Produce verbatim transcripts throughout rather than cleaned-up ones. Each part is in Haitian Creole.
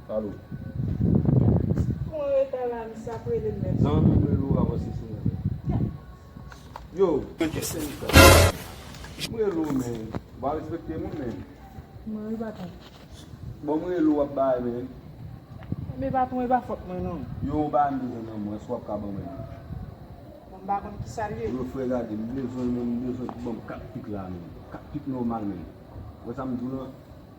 Alo. Kon reta la, misye ap rele m menm. Zanmi m rele w avanse sou mwen. Yo. M rele w, men. Ou pa respekte moun, men. Mwen, wi, patwon. Bon, m rele w, w ap bay, men. Men, patwon, e pa fòt mwen, non. Yo, w pa bezwen nan mwen, èske w ap ka ban mwen li? Bon, m pa konn ki sa l ye. Yo, frè, gade, m bezwen, men, m bezwen pou ban m kat pik la, men. Kat pik nòmal, men. Ou wè sa m di w lan?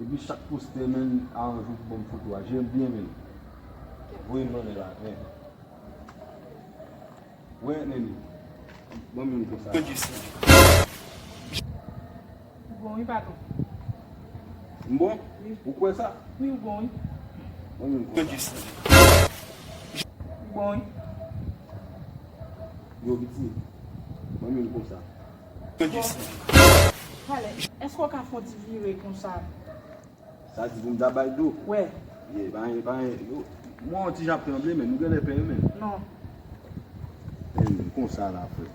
Epi chak postè, men, aranje w pou ban m foto a. Jere m byen, men. Voye m nan men la, men. Wè, men. Ban m youn konsa. Ou bon, wi, patwon. M bon? Wi. Ou kwè sa? Wi, ou bon, wi. Ban m youn konsa. Ou bon, wi. Yo, piti. Ban m youn konsa. Bon. Talè, èske w ka fè yon ti vire konsa? Sa di pou m ta bay do? Wè. Ye, pa gen, pa gen, yo, mwen yon ti jan ap tranble, men nou genlè pè, men. Non. Men, men, konsa la, frè.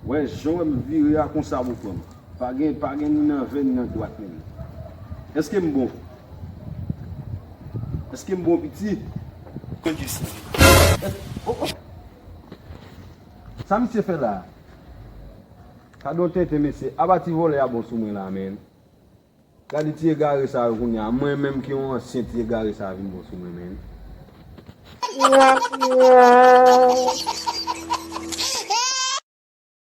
Wè, jan w wè m vire a, konsa pou pran m. Pa gen, pa gen ni nan vè, ni nan dwat, men. Èske m bon? Èske m bon, piti? Èske, oh, oh. Sa misye fè la? Gade yon tenten, mesye. Apa ti vòlè a bon sou mwen la, men. Gade ti egare sa yo kounye a. Mwen menm ki yon ansyen ti egare sa vin bon sou mwen, men.